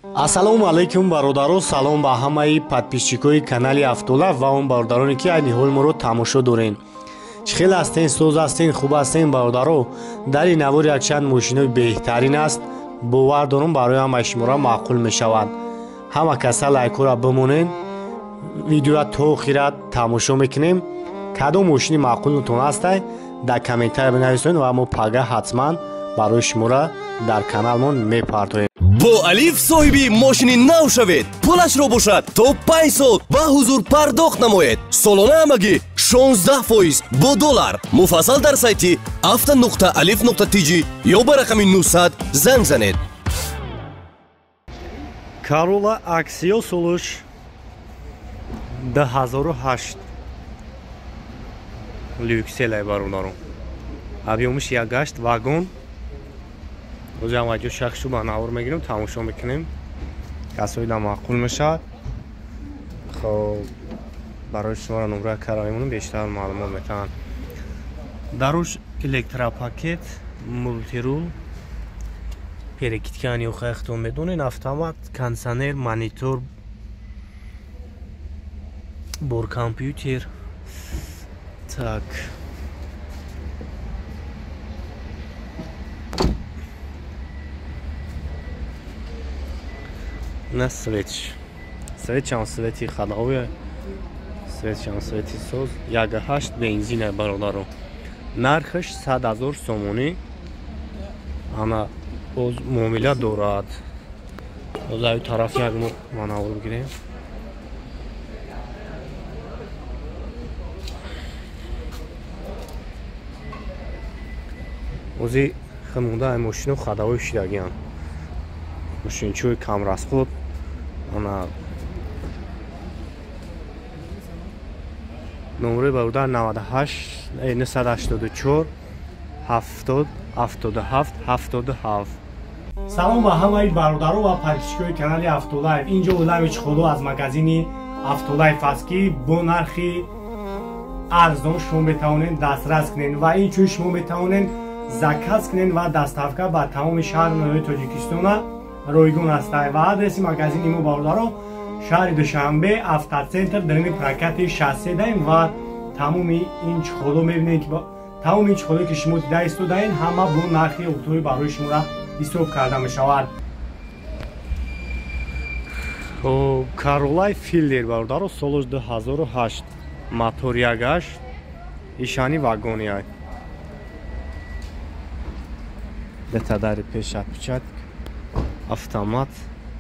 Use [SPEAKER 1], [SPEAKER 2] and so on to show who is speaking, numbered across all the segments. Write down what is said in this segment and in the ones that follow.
[SPEAKER 1] Ассалому алайкум бародаро, салом ба ҳамаи подписчикои канали Автолайф ва он бародароне ки айни ҳол моро тамошо дорен. Чӣ хел ҳастен, соз ҳастен, хуб ҳастен бародаро? Дар ин навор якчанд мошинои беҳтарин аст, бовар дорам барои ҳамаи шуморо маъқул мешавад. Ҳама каса лайкҳоро бимонен, видеоро то охират тамошо мекунем. Кадом мошини маъқултон ҳастай дар комментария бинависонед ва мо пага ҳатман барои шуморо дар каналмон мепартоем.
[SPEAKER 2] Бо Алиф соҳиби мошини нав шавед. Пулашро бошад то 5 сол ба ҳузур пардохт намоед. Солона ҳамагӣ 16% бо доллар. Муфассал дар сайти auto.alif.tj ё ба рақами 900 занг занед.
[SPEAKER 1] Corolla Axio солуш 2008 люкселай бародарон. Объёмиш 1.8 вагон. Озам ваҷо шахшу ба навор мегирем, тамошо мекунем. Касои да маъқул мешавад. Хоб, барои шуморо номра кара мемонем, бештар маълумот метаҳанд. Даруш электропакет, мултирул, перекидкани охайхтон медонен, автомат, кондиционер, монитор, бор компютер. Так. На светш. Светчам свети ходовые, светчам свети соз, 1.8 бензин бародаро. Нархш 100,000 сомонӣ. Ана боз муомила дорад. Боз аю тараф як манавр бигирем. Ози химуда мошину ходовой шидагиян. Мошинчои камрасход. Ана номери бародар 98 984 70 77 77. Салом ба ҳамаи бародаро ва подписчикои канали Автолайф. Инҷо олами чиходо аз магазини Автолайф аст ки бо нархи арзон шумо метавонед дастрас кунед ва инчунин шумо метавонед заказ кунед ва доставка ба тамоми шаҳру ноҳияи Тоҷикистона ройгон ҳастад. Ва адреси магазини мо бародаро шаҳри Душанбе, автоцентр, дарини прокати 63 даем ва тамоми ин чиходо мебинед ки тамоми ин чиходо ки шумо дида истодаед ҳама бо нархи оптовӣ барои шуморо ҳисоб карда мешавад. Хоб, Corolla Fielder бародаро солаш 2008, мотор 1.8, ишани вагони ай. Дета дари пеш отпечаток, автомат,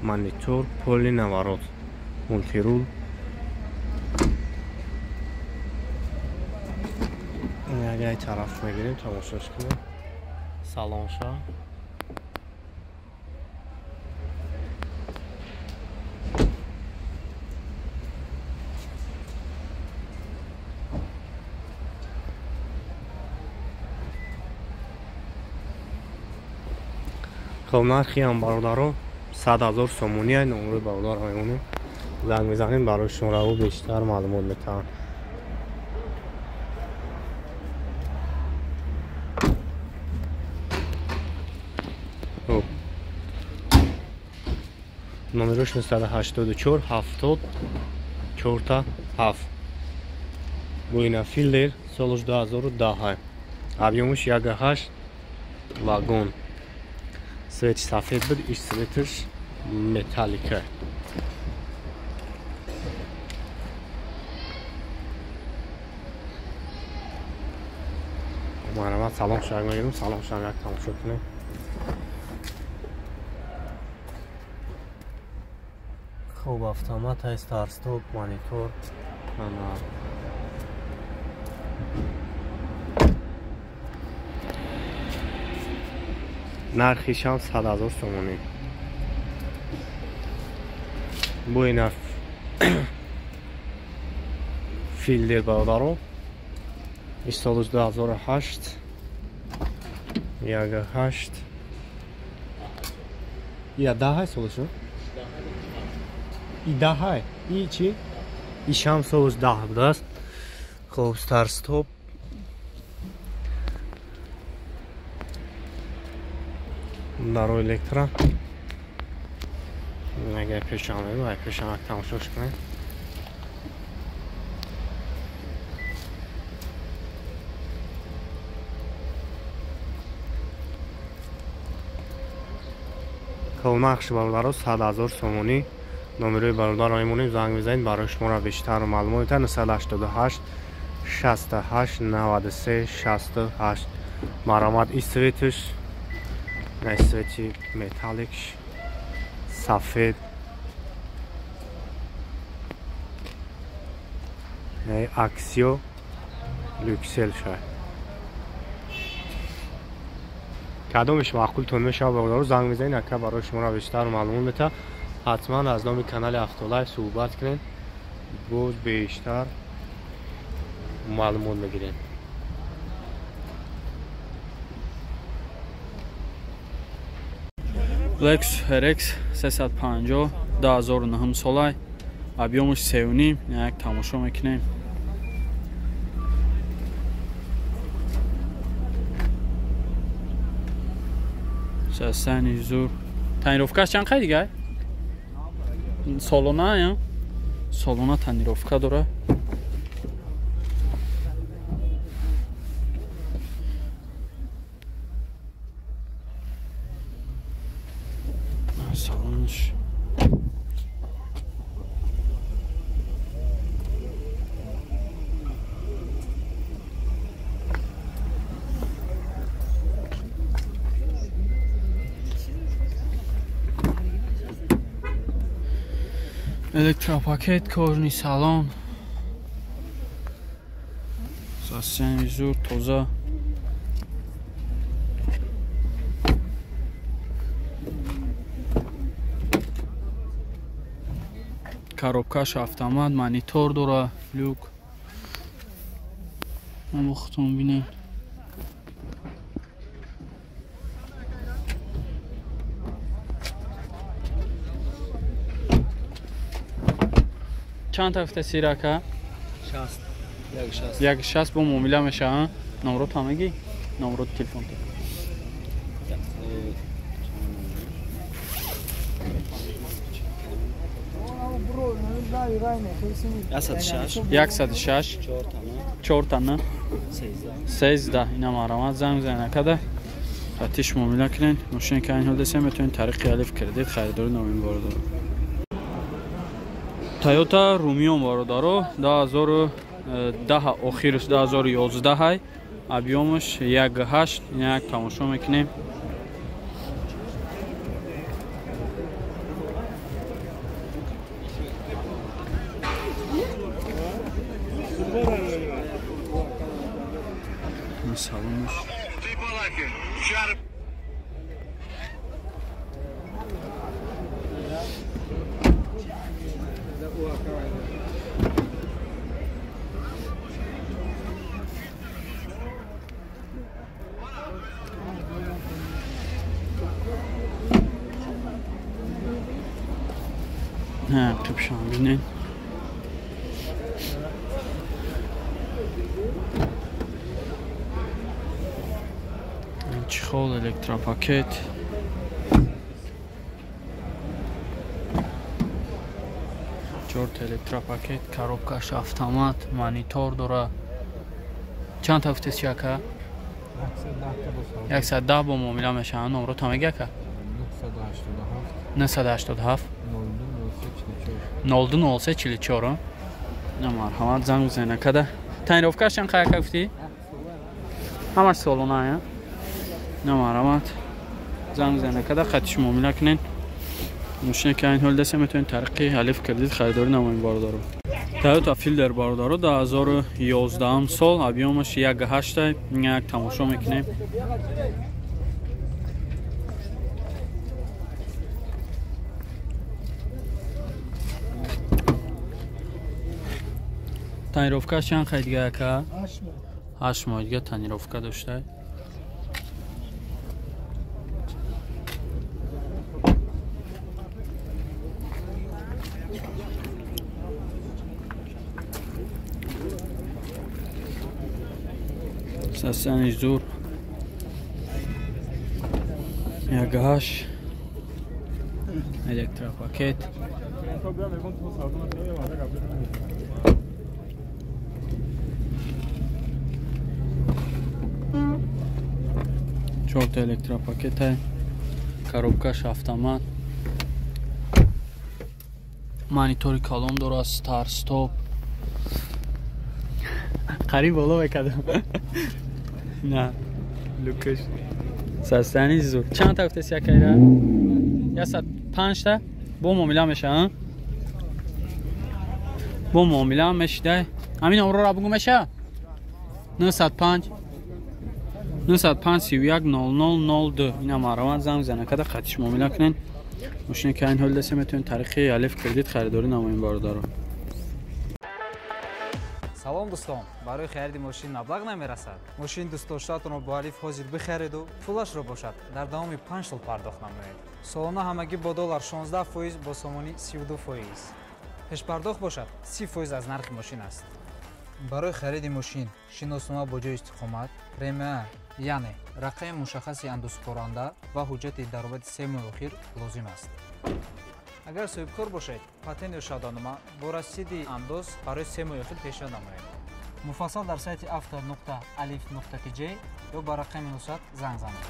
[SPEAKER 1] монитор, полный наворот, мультирул. Агар тараф мегирем, тамошош кунем. Салонша. Хоб, нархи ҳам бародаро 100,000 сомонӣ. Номери бародар мемонем, занг мезанем, барои шуморо бештар маълумот метаҳанд. Хоб, номерош 984 70 4 7. Буина Fielder солаш 2010, объёмаш 1.8 вагон. Свети сафед буд, иш светиш металлика. Марҳамат, салом шаг мегирем, салом шаг як тамошо кунем. Хуб, автомат ҳаст, старт-стоп, монитор, ана нархишам 100,000 сомонӣ. Бо ина Fielder бародаро солаш 2008, 1.8. Я даҳай солашо? И даҳай. И чи? Ишам солаш 10 будааст. Хоб, старт-стоп. Даро электро. Агар пешам мебарад, пешам тамошош кунед. Нархи бародаро 100,000 сомонӣ. Номерои бародарро мемонем, занг мезанед, барои шуморо бештар маълумот медиҳад. 988 68 93 68. Маромад и светиш, на свети металликш, сафед, аксио люксел шай. Кадомеш маъқултон мешавад бародаро, занг мезанед, ака барои шуморо бештар маълумот медиҳад. Ҳатман аз номи канали Автолайф суҳбат кунед, боз бештар маълумот мегиред.
[SPEAKER 3] Lexus RX 350 2009 солай, объемаш 3.5, як тамошо мекунем. Сасани зур. Тонировкаш чанд қай дигар? Солона, я? Солона тонировка дора. Салонш. Электропакет, кожаный салон. Состояние зур, тоза. Коробкаш автомат, монитор дора, люк. Ама худтон бинед. Чанд тафта сирака? 60. 1.60 бо муомила мешава. Номрот ҳам мегӣ? Номрот телефон. Яксаду шаш, чортана, 13. Ина марамат занг занакада. Хатиш муомила кунед. Мошине ки айн ҳол десем метавонед тариқи алиф кредит харидорӣ намоед бародаро. Toyota Rumion бародаро 2010 охирш 2011 объемаш 1.8, як тамошо мекунем. Салонаш. Қипшам бинед. Чехол, электропакет. Чорт электропакет, коробкаш автомат, монитор дора. Чанд тафтес чака? 110 бо муомила мешаванд. Номро меги ака? 987 02 03 44. Марҳамат, занг бизанед акада. Тонировкаш чанд қай ака гуфтӣ? Ҳамаш солона, я? Марҳамат, занг бизанед акада, хатиш муомила кунед. Мошине ки айн ҳол десем метавонед тариқи алиф кредит харидорӣ намоед бародаро. Toyota Fielder бародаро 2011 сол, объемаш 1.8, як тамошо мекунем. Тонировкаш чанд қай дига ака? 8 моҳ дига тонировка дошта. Состояние зур. 1.8. Электропакет. Чорта электропакета, коробкаш автомат, монитори калон дорад, стар стоп. Қариб боло мекардам. На, лукаш. Састани зур. Чанд та гуфтеси якайра? 105 та бо муомила меша, бо муомила мешида. Ҳамин омрора бугу меша? 905 905 31 00 02. Ина мараван занг зана када қатиш муомила кунен. Мошине ки айн ҳол десе метавонед тариқи Алиф кредит харидорӣ намоем бародаро.
[SPEAKER 4] Салом дӯстон, барои хариди мошин маблағ намерасад. Мошини дӯстдоштаатонро бо Алиф ҳозир бихариду пулашро бошад дар давоми 5 сол пардохт намоед. Солона ҳамагӣ бо доллар 16%, бо сомонӣ 32%. Пешпардохт бошад 30% аз нархи мошин аст. Барои хариди мошин шиноснома бо ҷои истиқомат, РМА, яъне рақами мушаххаси андозсупоранда ва ҳуҷҷати даромади 3 моҳи охир лозим аст. Агар соҳибкор бошед, патент ё шаҳодатнома бо расиди андоз барои 3 моҳи охир пешниҳод намоед. Муфассал дар сайти auto.alif.tj ё ба рақами 900 занг занед.